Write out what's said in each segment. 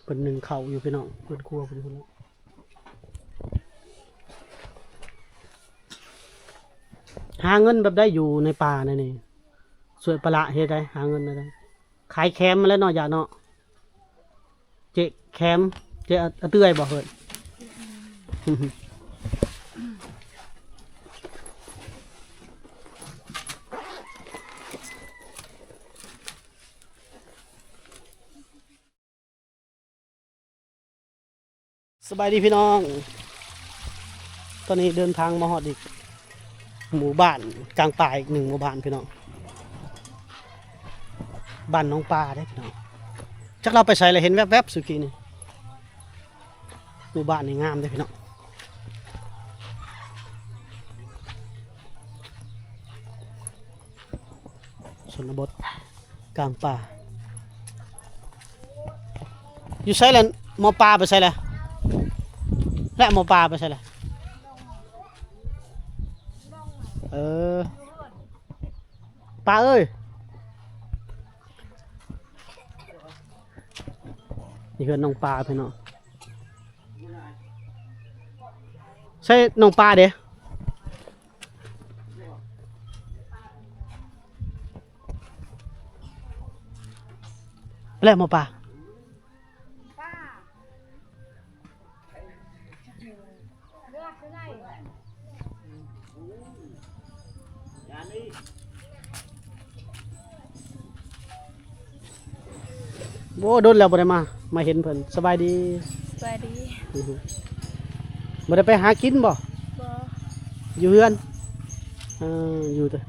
ເພິ່ນໜຶ້ງເຂົ້າຢູ່ພີ່ນ້ອງ ເຮືອນຄົວເພິ່ນພຸ້ນແຫຼະ. ຫາເງິນແບບໃດຢູ່ໃນປ່າແນວນີ້? ຊ່ວຍປະລະເຮັດໃດ ຫາເງິນແນວໃດ? ຂາຍແຄມຫັ້ນແຫຼະເນາະ ຢາເນາະ. ເຈະແຄມ ເຈະອາເຕື້ອຍບໍ່ເຮີ້ຍ? ສະບາຍດີພີ່ນ້ອງ ຕອນນີ້ເດີນທາງມາຮອດອີກ ໝູ່ບ້ານກາງປ່າອີກໜຶ່ງໝູ່ບ້ານພີ່ນ້ອງ ບ້ານໜອງປາເດ້ພີ່ນ້ອງ. ຈັກລາວໄປໃສລະ ເຫັນແວບໆສຸກີນີ້. ໝູ່ບ້ານນີ້ງາມເດ້ພີ່ນ້ອງ ຊົນນະບົດກາງປ່າ. ຢູ່ໃສລະ? ໝໍປາໄປໃສລະ? ແລະໝໍປາໄປໃສລະ? ເອີ ປາເອີຍ ນີ້ເຮືອນນ້ອງປາພີ່ນ້ອງ. ໃສ່ນ້ອງປາເດ້ ແລ້ວໝໍປາ ໂອ້ ດົນແລ້ວບໍ່ໄດ້ມາ ມາເຫັນເພິ່ນ. ສະບາຍດີ. ສະບາຍດີ. ບໍ່ໄດ້ໄປຫາກິນບໍ່? ບໍ່. ຢູ່ເຮືອນ. ເອີ ຢູ່ແຕ່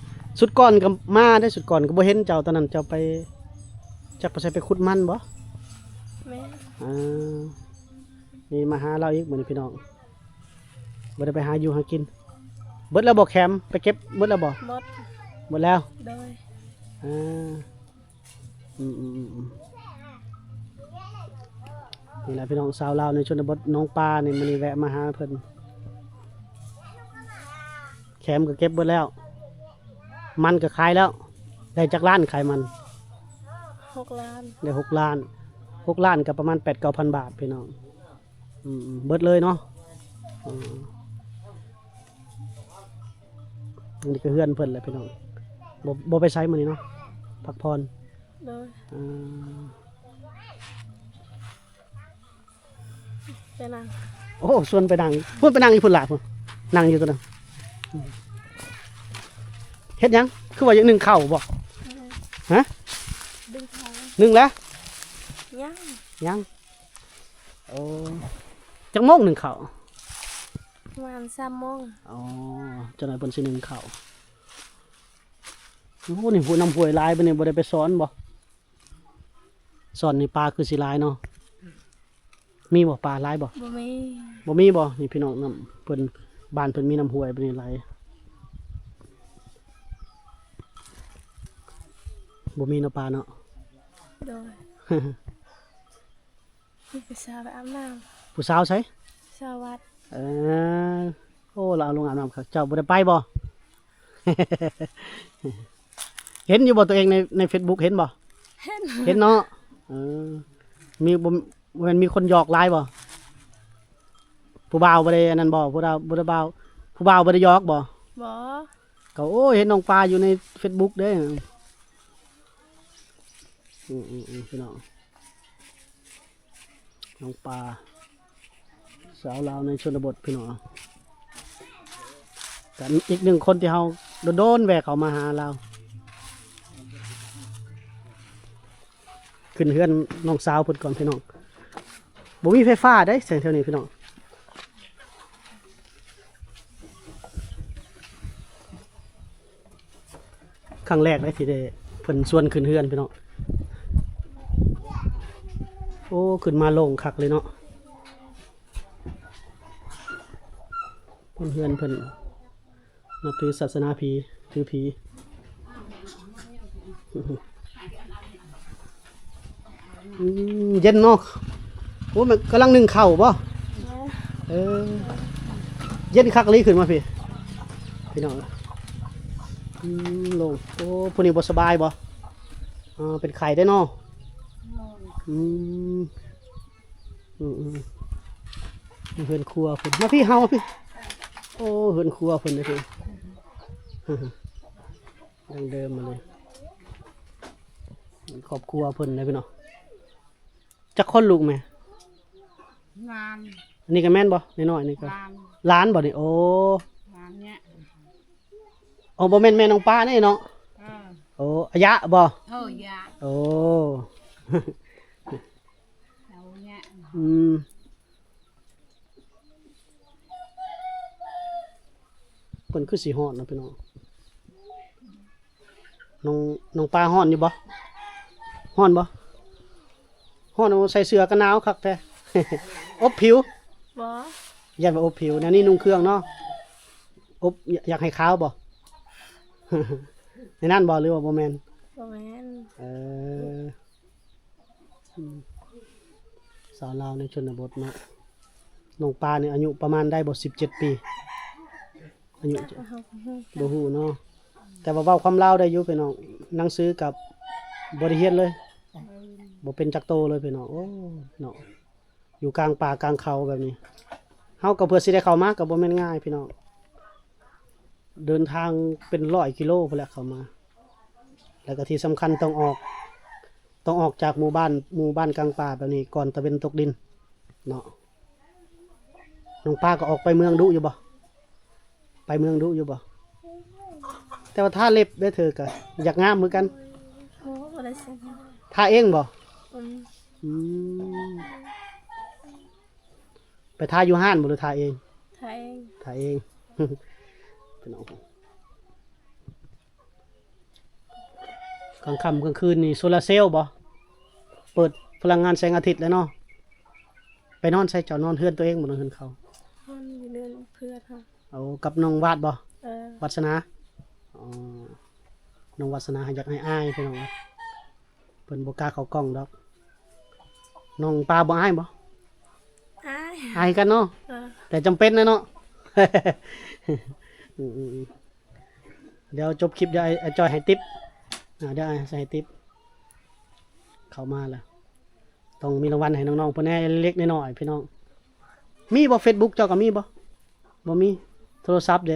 ສຸດກ່ອນກໍມາເດ້ ສຸດກ່ອນກໍບໍ່ເຫັນເຈົ້າ ຕອນນັ້ນເຈົ້າໄປ ຈັກໄປໃສ ໄປຂຸດມັນບໍ່? ແມ່ນ. ເອີ ນີ້ມາຫາລາວອີກມື້ນີ້ພີ່ນ້ອງ ບໍ່ໄດ້ໄປຫາຢູ່ຫາກິນ. ເບິດແລ້ວບໍ່ແຄມ? ໄປເກັບເບິດແລ້ວບໍ່? ໝົດ. ໝົດແລ້ວ? ໂດຍ. ເອີ ອືມໆໆໆ ນີ້ແຫຼະພີ່ນ້ອງ ຊາວລາວໃນຊົນນະບົດໜອງປານີ້ ມື້ນີ້ແວະມາຫາເພິ່ນ. ແຄມກໍເກັບເບິດແລ້ວ ມັນກໍຂາຍແລ້ວ. ໄດ້ຈັກລ້ານຂາຍມັນ? ຫົກລ້ານ. ໄດ້ຫົກລ້ານ. ຫົກລ້ານກໍປະມານແປດເກົ້າພັນບາດພີ່ນ້ອງ. ອືມໆ ເບິດເລີຍເນາະ. ເອີ ອັນນີ້ກໍເຮືອນເພິ່ນແຫຼະພີ່ນ້ອງ ບໍ່ ບໍ່ໄປໃສມື້ນີ້ເນາະ ພັກຜ່ອນ. ໂດຍ. ເອີ ໄປນັ່ງ ໂອ້ ຊວນໄປນັ່ງ ພຸ້ນໄປນັ່ງຢູ່ພຸ້ນລະ ພຸ້ນນັ່ງຢູ່ຕົວນັ້ນ. ເຮັດຫຍັງ? ຄືວ່າຢາກໜຶ້ງເຂົ້າບໍ່? ຮະ? ໜຶ້ງເຂົ້າ. ໜຶ້ງແລ້ວ? ຍັງ. ຍັງ. ໂອ້ ຈັກໂມງໜຶ້ງເຂົ້າ? ປະມານສາມໂມງ. ອໍ ຈັກໜ້ອຍເພິ່ນຊິໜຶ້ງເຂົ້າ. ໂອ້ ນີ້ຫ້ວຍ ນ້ຳຫ້ວຍຫຼາຍ ບັດນີ້ບໍ່ໄດ້ໄປສອນບໍ່? ສອນນີ້ປາຄືຊິຫຼາຍເນາະ. ມີບໍ່ ປາຫຼາຍບໍ່? ບໍ່ມີ. ບໍ່ມີບໍ່? ນີ້ພີ່ນ້ອງ ນ້ຳເພິ່ນ ບ້ານເພິ່ນມີນ້ຳຫ້ວຍ ບັດນີ້ຫຼາຍ. ບໍ່ມີເນາະ ປາເນາະ. ໂດຍ. ມີຜູ້ສາວໄປອາບນ້ຳ. ຜູ້ສາວໃສ? ສາວວັດ. ເອີ ໂອ້ ລາວລົງອາບນ້ຳ ເຈົ້າບໍ່ໄດ້ໄປບໍ່? ເຫັນຢູ່ບໍ່ຕົວເອງໃນ ໃນເຟສບຸກ ເຫັນບໍ່? ເຫັນ. ເຫັນເນາະ. ເອີ ມີ ບໍ່ ບໍ່ແມ່ນມີຄົນຫຍອກຫຼາຍບໍ່? ຜູ້ບ່າວບໍ່ໄດ້ອັນນັ້ນບໍ່? ຜູ້ບ່າວ ຜູ້ບ່າວ ຜູ້ບ່າວບໍ່ໄດ້ຫຍອກບໍ່? ບໍ່. ກໍ ໂອ້ຍ ເຫັນນ້ອງປາຢູ່ໃນເຟສບຸກເດ້. ອືມໆໆ ພີ່ນ້ອງ ນ້ອງປາ ສາວລາວໃນຊົນນະບົດ ພີ່ນ້ອງ ກໍອີກໜຶ່ງຄົນທີ່ເຮົາໂດນໆແວ່ເຂົ້າມາຫາລາວ. ຂຶ້ນເຮືອນນ້ອງສາວເພິ່ນກ່ອນ ພີ່ນ້ອງ. ບໍ່ມີໄຟຟ້າເດ້ ແຖວນີ້ ພີ່ນ້ອງ. ຄັ້ງແລກເດ້ທີ່ໄດ້ເພິ່ນຊວນຂຶ້ນເຮືອນ ພີ່ນ້ອງ. ໂອ້ ຂຶ້ນມາໂລ່ງຄັກເລີຍເນາະ. ເຮືອນເພິ່ນ ນັບຖືສາສະໜາຜີ ຖືຜີ. ອືມ ເຢັນເນາະ. ໂອ້ ມັນກຳລັງໜຶ້ງເຂົ້າບໍ່? ເອີ ເອີ ເຢັນຄັກອີ່ຫຼີ ຂຶ້ນມາພີ້ ພີ່ນ້ອງ. ອືມ ໂລ່ງ. ໂອ້ ຜູ້ນີ້ບໍ່ສະບາຍບໍ່? ເອີ ເປັນໄຂ້ເດ້ເນາະ. ອືມ. ອືມໆ ເຮືອນຄົວເພິ່ນ ມາພີ່ ເຮົາມາພີ່. ໂອ້ ເຮືອນຄົວເພິ່ນເດ້ ເພິ່ນ ດັ້ງເດີມມາເລີຍ ຄອບຄົວເພິ່ນເດ້ພີ່ນ້ອງ. ຈັກຄົນລູກແມ່? ຫຼານ ອັນນີ້ກໍແມ່ນບໍ່? ນ້ອຍໆນີ້ກໍ ຫຼານ ຫຼານບໍ່ນີ້? ໂອ້ ຫຼານເນຍ ໂອ້ ບໍ່ແມ່ນແມ່ນ້ອງປານີ້ເນາະ? ເອີ ໂອ້ ອາຍະບໍ່? ເອີ ຍະ ໂອ້ ເອົາເນຍ ອືມ ເພິ່ນຄືຊິຮ້ອນເນາະພີ່ນ້ອງ. ນ້ອງ ນ້ອງປາຮ້ອນຢູ່ບໍ່? ຮ້ອນບໍ່? ຮ້ອນ ໂອ້ ໃສ່ເສື້ອກໍໜາວຄັກແທ້ ອົບຜິວ. ບໍ່ ຢ້ານວ່າອົບຜິວ ແນວນີ້ນຸ່ງເຄື່ອງເນາະ ອົບ ຢາກໃຫ້ຂາວບໍ່? ໃນນັ້ນບໍ່ ຫຼືວ່າບໍ່ແມ່ນ? ບໍ່ແມ່ນ ເອີ ອືມ ສາວລາວໃນຊົນນະບົດເນາະ. ນ້ອງປານີ້ອາຍຸປະມານໄດ້ບໍ່ ສິບເຈັດປີ? ອາຍຸ ບໍ່ຮູ້ ບໍ່ຮູ້ເນາະ ແຕ່ວ່າເວົ້າຄວາມລາວໄດ້ຢູ່ພີ່ນ້ອງ. ໜັງສືກັບບໍ່ໄດ້ຮຽນເລີຍ ບໍ່ເປັນຈັກໂຕເລີຍພີ່ນ້ອງ. ໂອ້ ເນາະ ຢູ່ກາງປ່າກາງເຂົາແບບນີ້ ເຮົາກໍເພື່ອຊິໄດ້ເຂົ້າມາກໍບໍ່ແມ່ນງ່າຍພີ່ນ້ອງ. ເດີນທາງເປັນຮ້ອຍກິໂລພຸ້ນແຫຼະເຂົ້າມາ ແລ້ວກໍທີ່ສຳຄັນຕ້ອງອອກ ຕ້ອງອອກຈາກໝູ່ບ້ານ ໝູ່ບ້ານກາງປ່າແບບນີ້ກ່ອນຕາເວັນຕົກດິນເນາະ. ນ້ອງປາກໍອອກໄປເມືອງດຸຢູ່ບໍ່? ໄປເມືອງດຸຢູ່ບໍ່? ແຕ່ວ່າທາເລັບເດ້ ເທີກໍຢາກງາມຄືກັນ. ໂອ້ ບໍ່ໄດ້ເຊັນ ທາເອງບໍ່? ອືມ ອືມ ໄປທາຢູ່ຮ້ານບໍ່ ຫຼືທາເອງ? ທາເອງ ທາເອງ ພີ່ນ້ອງ. ກາງຄ່ຳກາງຄືນນີ້ໂຊລາເຊວບໍ່? ເປີດພະລັງງານແສງອາທິດແລ້ວເນາະ. ໄປນອນໃສເຈົ້າ? ນອນເຮືອນຕົວເອງບໍ່ ນອນເຮືອນເຂົາ? ນອນຢູ່ເຮືອນເພື່ອນເຮົາ. ເອົາ ກັບນ້ອງວາດບໍ່? ເອີ ວັດສະໜາ. ອໍ ນ້ອງວັດສະໜາຢາກໃຫ້ອາຍພີ່ນ້ອງ ເພິ່ນບໍ່ກ້າເຂົ້າກ້ອງດອກ. ນ້ອງປາບໍ່ອາຍບໍ່? ອາຍ ອາຍກັນເນາະ. ເອີ ແຕ່ຈຳເປັນແຫຼະເນາະ. ອືມໆໆ ດຽວຈົບຄລິບ ດຽວອ້າຍ ອ້າຍຈ້ອຍໃຫ້ຕິບ ອາ ດຽວອ້າຍໃຫ້ຕິບ. ເຂົ້າມາແລ້ວ ຕ້ອງມີລາງວັນໃຫ້ນ້ອງໆເພິ່ນແດ່ ເລັກໆນ້ອຍໆ ພີ່ນ້ອງ. ມີບໍ່ ເຟສບຸກເຈົ້າກໍມີບໍ່? ບໍ່ມີ. ໂທລະສັບເດ?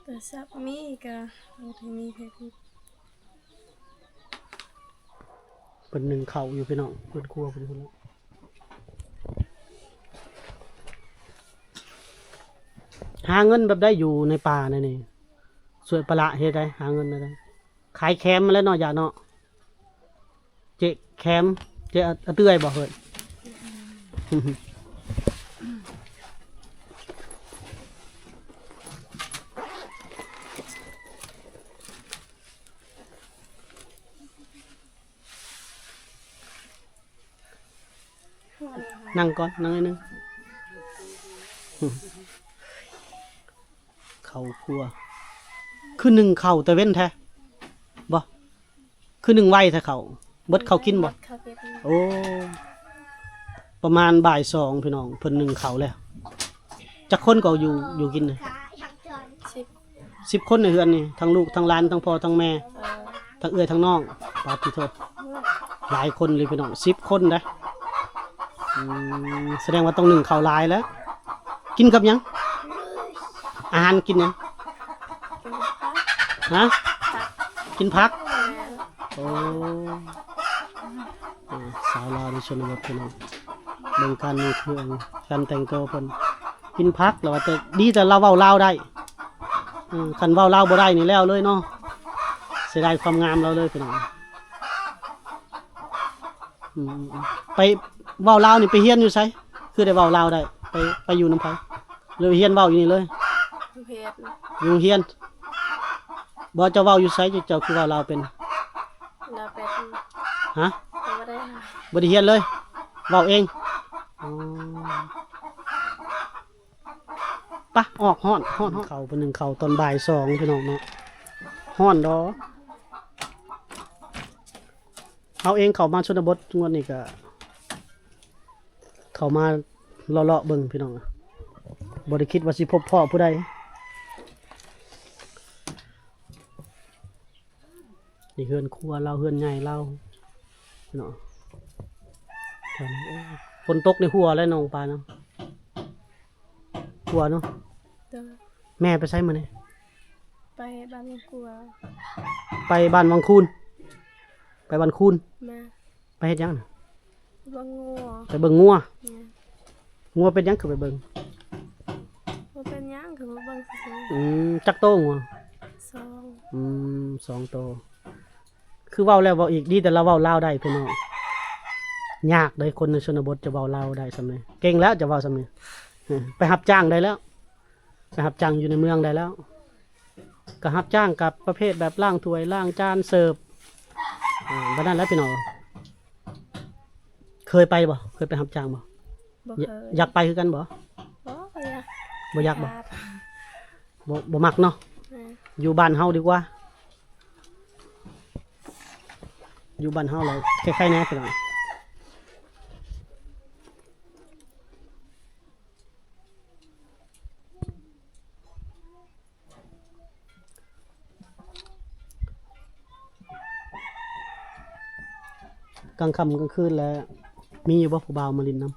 ໂທລະສັບມີ ກໍບໍ່ໄດ້ມີເຟສບຸກ. ເພິ່ນໜຶ້ງເຂົ້າຢູ່ພີ່ນ້ອງ ເຮືອນຄົວເພິ່ນພຸ້ນແຫຼະ. ຫາເງິນແບບໃດຢູ່ໃນປ່າໃນນີ້? ຊ່ວຍປະລະເຮັດໃດ? ຫາເງິນແນວໃດ? ຂາຍແຄມມາແລ້ວເນາະ ຢາເນາະ. ເຈະແຄມ ເຈະອາເຕື້ອຍບໍ່ເຮີ້ຍ? ນັ່ງກ່ອນ ນັ່ງໜ້ອຍໜຶ່ງ. ເຂົ້າຄົວ ຄືໜຶ້ງເຂົ້າແຕ່ເວັນແທ້ບໍ່? ຄືໜຶ້ງໄວແທ້ເຂົ້າ? ເບິດເຂົ້າກິນບໍ່? ເຂົ້າກິນ. ໂອ້ ປະມານບ່າຍສອງ ພີ່ນ້ອງ ເພິ່ນໜຶ້ງເຂົ້າແລ້ວ. ຈັກຄົນກໍຢູ່ ຢູ່ກິນ? ສິບ ສິບຄົນໃນເຮືອນນີ້ ທັງລູກ ທັງຫຼານ ທັງພໍ່ ທັງແມ່ ເອີ ທັງເອື້ອຍ ທັງນ້ອງ. ປາດຕິໂທ ຫຼາຍຄົນເລີຍພີ່ນ້ອງ ສິບຄົນເດ້. ອືມ ສະແດງວ່າຕ້ອງໜຶ້ງເຂົ້າຫຼາຍແລ້ວ. ກິນກັບຫຍັງ? ອາຫານກິນຫຍັງ? ຮະ? ກິນຜັກ? ໂອ້ ເອີ ສາວລາວໃນຊົນນະບົດພີ່ນ້ອງ ເບິ່ງການນຸ່ງເຄື່ອງ ການແຕ່ງໂຕເພິ່ນ ກິນຜັກ. ແລ້ວວ່າແຕ່ ດີແຕ່ລາວເວົ້າລາວໄດ້. ເອີ ຄັນເວົ້າລາວບໍ່ໄດ້ນີ້ແລ້ວເລີຍເນາະ ເສຍດາຍຄວາມງາມລາວເລີຍພີ່ນ້ອງ. ອືມ ໄປເວົ້າລາວນີ້ໄປຮຽນຢູ່ໃສ? ຄືໄດ້ເວົ້າລາວໄດ້ ໄປ ໄປຢູ່ນຳໃຜ? ຫຼືຮຽນເວົ້າຢູ່ນີ້ເລີຍ? ຢູ່ໂຮງຮຽນ. ບໍ່ ເຈົ້າເວົ້າຢູ່ໃສ ເຈົ້າຄືເວົ້າລາວເປັນ? ລາວເປັນ. ຮະ? ບໍ່ໄດ້ ບໍ່ໄດ້ຮຽນເລີຍ ເວົ້າເອງ. ອໍ ປະ ອອກ ຮ້ອນ ຮ້ອນ ຮ້ອນ. ເຂົ້າ ເພິ່ນໜຶ້ງເຂົ້າຕອນບ່າຍສອງ ພີ່ນ້ອງເນາະ ຮ້ອນດອ. ເຮົາເອງເຂົ້າມາຊົນນະບົດງວດນີ້ກະເຂົ້າມາເລາະໆເບິ່ງພີ່ນ້ອງ ບໍ່ໄດ້ຄິດວ່າຊິພົບພໍ້ຜູ້ໃດ. ນີ້ເຮືອນຄົວລາວ ເຮືອນໃຫຍ່ລາວເນາະ. ແຖວນີ້ ໂອ້ ຝົນຕົກນີ້ຮົ່ວແລ້ວ ນ້ອງປາເນາະ ຮົ່ວເນາະ. ໂດຍ. ແມ່ໄປໃສມື້ນີ້? ໄປບ້ານວັງກົວ. ໄປບ້ານວັງຄູນ? ໄປບ້ານຄູນ. ແມ່ນ. ໄປເຮັດຫຍັງນະ? ເບິ່ງງົວ. ໄປເບິ່ງງົວ. ແມ່ນ. ງົວເປັນຫຍັງຄືໄປເບິ່ງ? ບໍ່ເປັນຫຍັງ ຄືມາເບິ່ງຊື່ໆ. ອືມ ຈັກໂຕງົວ? ສອງ. ອືມ ສອງໂຕ. ຄືເວົ້າແລ້ວເວົ້າອີກ ດີແຕ່ລາວເວົ້າລາວໄດ້ພີ່ນ້ອງ. ຍາກເດ້ ຄົນໃນຊົນນະບົດຈະເວົ້າລາວໄດ້ສ່ຳນີ້ ເກັ່ງແລ້ວ ຈະເວົ້າສ່ຳນີ້. ເອີ ໄປຮັບຈ້າງໄດ້ແລ້ວ ໄປຮັບຈ້າງຢູ່ໃນເມືອງໄດ້ແລ້ວ. ກໍຮັບຈ້າງກັບປະເພດແບບລ້າງຖ້ວຍລ້າງຈານເສີບ ອາ ແບບນັ້ນແຫຼະພີ່ນ້ອງ. ເຄີຍໄປບໍ່? ເຄີຍໄປຮັບຈ້າງບໍ່? ບໍ່ເຄີຍ. ຢາກໄປຄືກັນບໍ່? ບໍ່ ບໍ່ຢາກ. ບໍ່ຢາກບໍ່? ບໍ່ ບໍ່ມັກເນາະ. ແມ່ນ. ຢູ່ບ້ານເຮົາດີກວ່າ ຢູ່ບ້ານເຮົາແຫຼະ ໄຄໆແດ່ພີ່ນ້ອງ. ກາງຄ່ຳກາງຄືນແລ້ວ ມີຢູ່ບໍ່ຜູ້ບ່າວມາຫຼິ້ນນຳ?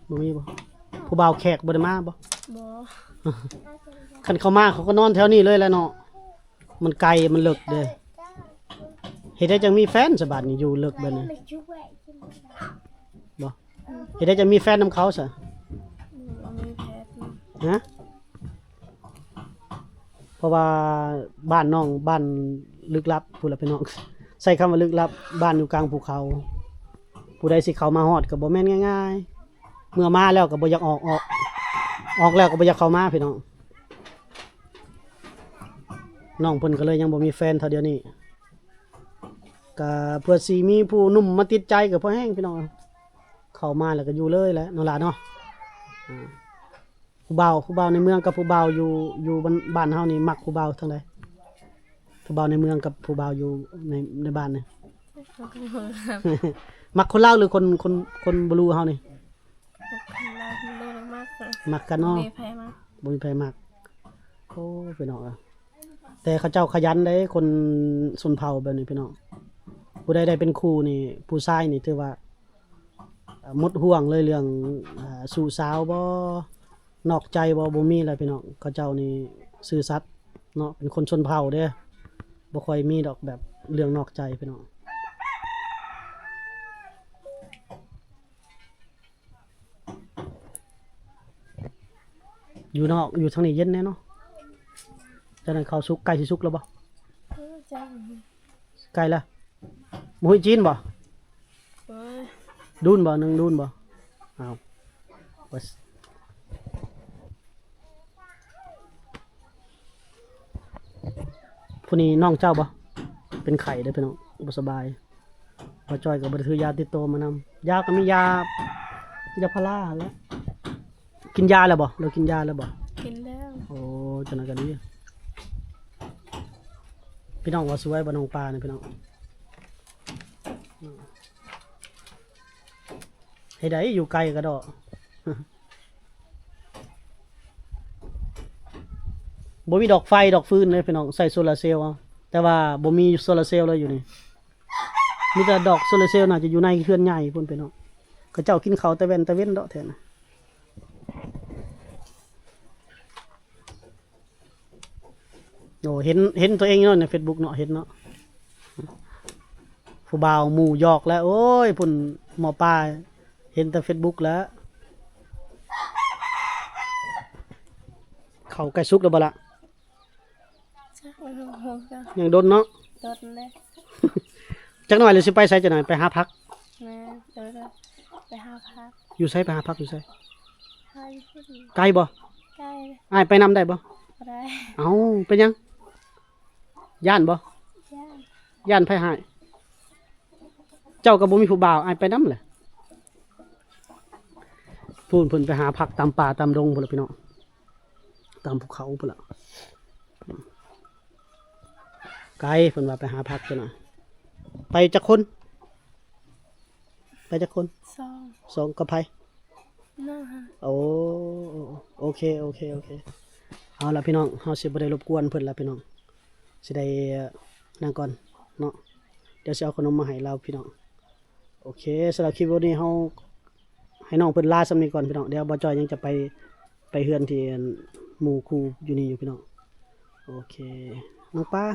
ບໍ່ມີບໍ່? ຜູ້ບ່າວແຂກບໍ່ໄດ້ມາບໍ່? ບໍ່. ຄັນເຂົາມາເຂົາກໍນອນແຖວນີ້ເລີຍແຫຼະເນາະ. ມັນໄກ ມັນເລິກເດ້. ເຮັດໃດຈັ່ງມີແຟນຊະບາດນີ້ ຢູ່ເລິກແບບນີ້. ບໍ່ ເຮັດໃດຈັ່ງມີແຟນນຳເຂົາຊະ? ບໍ່ມີແຟນ. ຮະ? ເພາະວ່າບ້ານນ້ອງ ບ້ານລຶກລັບພຸ້ນລະພີ່ນ້ອງ. ໃຊ້ຄຳວ່າລຶກລັບ ບ້ານຢູ່ກາງພູເຂົາ. ຜູ້ໃດຊິເຂົ້າມາຮອດກໍບໍ່ແມ່ນງ່າຍໆ. ເມື່ອມາແລ້ວກໍບໍ່ຢາກອອກ ອອກ ອອກແລ້ວກໍບໍ່ຢາກເຂົ້າມາພີ່ນ້ອງ. ນ້ອງເພິ່ນກໍເລີຍຍັງບໍ່ມີແຟນເທົ່າດຽວນີ້. ກະເພື່ອຊິມີຜູ້ໜຸ່ມມາຕິດໃຈກໍພໍແຮງພີ່ນ້ອງ. ເຂົ້າມາແລ້ວກໍຢູ່ເລີຍແຫຼະເນາະຫຼ້າເນາະ. ອາ ຜູ້ບ່າວ ຜູ້ບ່າວໃນເມືອງກັບຜູ້ບ່າວຢູ່ ຢູ່ບ້ານ ບ້ານເຮົານີ້ມັກຜູ້ບ່າວທາງໃດ? ຜູ້ບ່າວໃນເມືອງກັບຜູ້ບ່າວຢູ່ໃນ ໃນບ້ານນີ້ ມັກຄົນລາວ ຫຼື ຄົນ ຄົນ ຄົນບລູເຮົານີ້? ມັກກັນເນາະ. ບໍ່ມີໃຜມັກ ບໍ່ມີໃຜມັກ. ໂອ້ ພີ່ນ້ອງເອີຍ ແຕ່ເຂົາເຈົ້າຂະຫຍັນເດ້ ຄົນຊົນເຜົ່າແບບນີ້ພີ່ນ້ອງ. ຜູ້ໃດໄດ້ເປັນຄູ່ນີ້ ຜູ້ຊາຍນີ້ຖືວ່າໝົດຫ່ວງເລີຍ ເລື່ອງ ອາ ຊູ້ສາວບໍ່ ນອກໃຈບໍ່ ບໍ່ມີແລ້ວພີ່ນ້ອງ. ເຂົາເຈົ້ານີ້ຊື່ສັດເນາະ ເປັນຄົນຊົນເຜົ່າເດ້ ບໍ່ຄ່ອຍມີດອກແບບເລື່ອງນອກໃຈພີ່ນ້ອງ. ຢູ່ນອກ ຢູ່ທາງນີ້ເຢັນແດ່ເນາະ. ຈາກນັ້ນເຂົ້າສຸກ ໃກ້ຊິສຸກແລ້ວບໍ່? ເອີ ຈັກ ໃກ້ແລ້ວ. ໝູ້ຫຸຍຈີນບໍ່? ໂອ້ຍ ດູນບໍ່? ໜຶ່ງດູນບໍ່? ອ້າວ ຜູ້ນີ້ນ້ອງເຈົ້າບໍ່? ເປັນໄຂ້ເດ້ພີ່ນ້ອງ ບໍ່ສະບາຍ. ບ່າວຈ້ອຍກໍບໍ່ໄດ້ຖືຢາຕິດໂຕມານຳ. ຢາກໍມີຢາ ຢາພາລາຫັ້ນແຫຼະ. ກິນຢາແລ້ວບໍ່? ເລີາກິນຢາແລ້ວບໍ່? ກິນແລ້ວ. ໂອ້ ຈັ່ງນັ້ນກໍດີ. ພີ່ນ້ອງວ່າສວຍບໍ່ ນ້ອງປານີ້ພີ່ນ້ອງ. ເຮັດໃດຢູ່ໄກກະດອກ. ບໍ່ມີດອກໄຟດອກຟືນເດ້ພີ່ນ້ອງ ໃຊ້ໂຊລາເຊວເອົາ. ແຕ່ວ່າບໍ່ມີໂຊລາເຊວເລີຍຢູ່ນີ້. ມີແຕ່ດອກໂຊລາເຊວ ໜ້າຈະຢູ່ໃນເຮືອນໃຫຍ່ພຸ້ນພີ່ນ້ອງ. ເຂົາເຈົ້າກິນເຂົ້າແຕ່ແວ່ນ ແຕ່ເວັນເດາະແທ້ນະ. ໂອ້ ເຫັນ ເຫັນຕົວເອງຢູ່ເນາະໃນເຟສບຸກເນາະ ເຫັນເນາະ. ຜູ້ບ່າວໝູ່ຢອກແລ້ວ ໂອ້ຍ ພຸ້ນໝໍປາ ເຫັນແຕ່ເຟສບຸກແລ້ວ. ເຂົ້າໃກ້ສຸກແລ້ວບໍ່ລະ? ຈັກ ຍັງດົນເນາະ. ດົນເດ້. ຈັກໜ້ອຍລະຊິໄປໃສ? ຈັກໜ້ອຍໄປຫາຜັກ. ແມ່ນ ໂດຍ ໄປຫາຜັກ. ຢູ່ໃສ? ໄປຫາຜັກຢູ່ໃສ? ຫາຢູ່ພຸ້ນ. ໄກບໍ່? ໄກ. ອ້າຍໄປນຳໄດ້ບໍ່? ບໍ່ໄດ້. ເອົ້າ ເປັນຫຍັງ? ຢ້ານບໍ່? ຢ້ານ. ຢ້ານໃຜຮ້າຍ? ເຈົ້າກໍບໍ່ມີຜູ້ບ່າວ ອ້າຍໄປນຳແຫຼະ. ພຸ້ນເພິ່ນໄປຫາຜັກຕາມປ່າຕາມດົງພຸ້ນລະພີ່ນ້ອງ ຕາມພູເຂົາພຸ້ນລະ. ໄກ ເພິ່ນວ່າໄປຫາຜັກຊັ້ນນະ. ໄປຈັກຄົນ? ໄປຈັກຄົນ? ສອງ. ສອງກັບໃຜ? ນ້ອງຫັ້ນ. ໂອ້ ໂອເຄ ໂອເຄ ໂອເຄ. ເອົາລະພີ່ນ້ອງ ເຮົາຊິບໍ່ໄດ້ລົບກວນເພິ່ນລະພີ່ນ້ອງ ຊິໄດ້ ອັນນັ້ນກ່ອນເນາະ. ດຽວຊິເອົາຂະໜົມມາໃຫ້ລາວພີ່ນ້ອງ. ໂອເຄ ສຳລັບຄລິບວິດີໂອນີ້ເຮົາໃຫ້ນ້ອງເພິ່ນລາສ່ຳນີ້ກ່ອນພີ່ນ້ອງ. ດຽວບ່າວຈ້ອຍຍັງຈະໄປ ໄປເຮືອນທີ່ອັນໝູ່ຄູ່ຢູ່ນີ້ຢູ່ພີ່ນ້ອງ. ໂອເຄ ນ້ອງປາ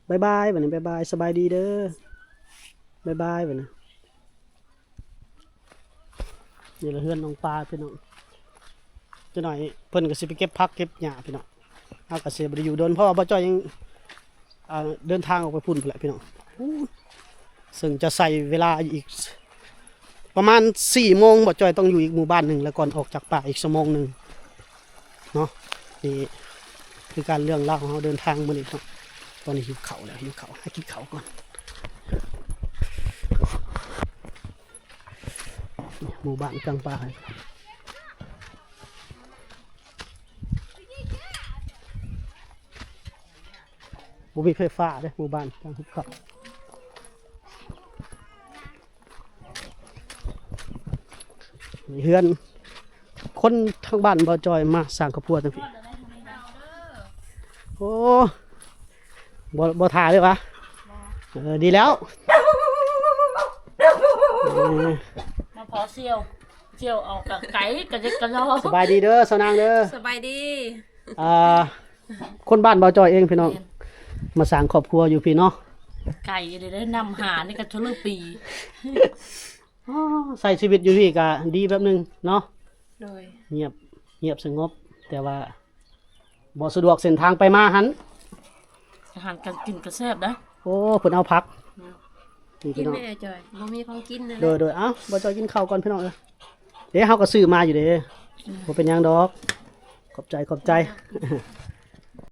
ບາຍບາຍ ບາດນີ້ບາຍບາຍ ສະບາຍດີເດີ ບາຍບາຍ ບາດນີ້. ນີ້ລະເຮືອນນ້ອງປາພີ່ນ້ອງ. ຈັກໜ້ອຍເພິ່ນກໍຊິໄປເກັບຜັກເກັບຫຍ້າພີ່ນ້ອງ. ເຮົາກໍຊິບໍ່ໄດ້ຢູ່ດົນ ເພາະວ່າບ່າວຈ້ອຍຍັງ ອ່າ ເດີນທາງອອກໄປພຸ້ນພຸ້ນແຫຼະພີ່ນ້ອງ. ໂອ້ ເຊິ່ງຈະໃຊ້ເວລາອີກປະມານສີ່ໂມງ ບ່າວຈ້ອຍຕ້ອງຢູ່ອີກໝູ່ບ້ານໜຶ່ງ ແລ້ວກ່ອນອອກຈາກປ່າອີກຊົ່ວໂມງໜຶ່ງເນາະ. ນີ້ຄືການເລື່ອງລາວຂອງເຮົາເດີນທາງມື້ນີ້ເນາະ. ຕອນນີ້ຫິວເຂົ້າແລ້ວ ຫິວເຂົ້າ ຫາກິນເຂົ້າກ່ອນ. ໝູ່ບ້ານກາງປ່າ ບໍ່ມີໄຟຟ້າເດ້ ໝູ່ບ້ານກາງຫຸບເຂົາ. ເຮືອນຄົນທາງບ້ານບ່າວຈ້ອຍມາສ້າງຄອບຄົວຈັ່ງຊີ້. ໂອ້ ບໍ່ ບໍ່ຖ້າເລີຍຫວາ? ເອີ ດີແລ້ວ ເອີ ມາພໍສ່ຽວ ສ່ຽວອອກກະໄກກະເຈັກກະລໍ. ສະບາຍດີເດີ ສາວນາງເດີ ສະບາຍດີ. ອ່າ ຄົນບ້ານບ່າວຈ້ອຍເອງພີ່ນ້ອງ ແມ່ນ ມາສ້າງຄອບຄົວຢູ່ພີ້ເນາະ. ໄກເລີຍເດີ ນຳຫານີ້ກະທຸລະປີ. ອໍ ໃຊ້ຊີວິດຢູ່ພີ້ກະດີແບບໜຶ່ງເນາະ. ໂດຍ ງຽບ ງຽບສະຫງົບ ແຕ່ວ່າບໍ່ສະດວກເສັ້ນທາງໄປມາຫັ້ນ. ອາຫານການກິນກະແຊບເດ້. ໂອ້ ເພິ່ນເອົາຜັກ ແມ່ນ ນີ້ ກິນແມ່ຈ້ອຍ ບໍ່ມີຂອງກິນນະ. ໂດຍໆ ເອົ້າ ບ່າວຈ້ອຍກິນເຂົ້າກ່ອນພີ່ນ້ອງເອີຍ. ເດ້ ເຮົາກໍຊື້ມາຢູ່ເດ້. ອືມ ບໍ່ເປັນຫຍັງດອກ ຂອບໃຈ ຂອບໃຈ.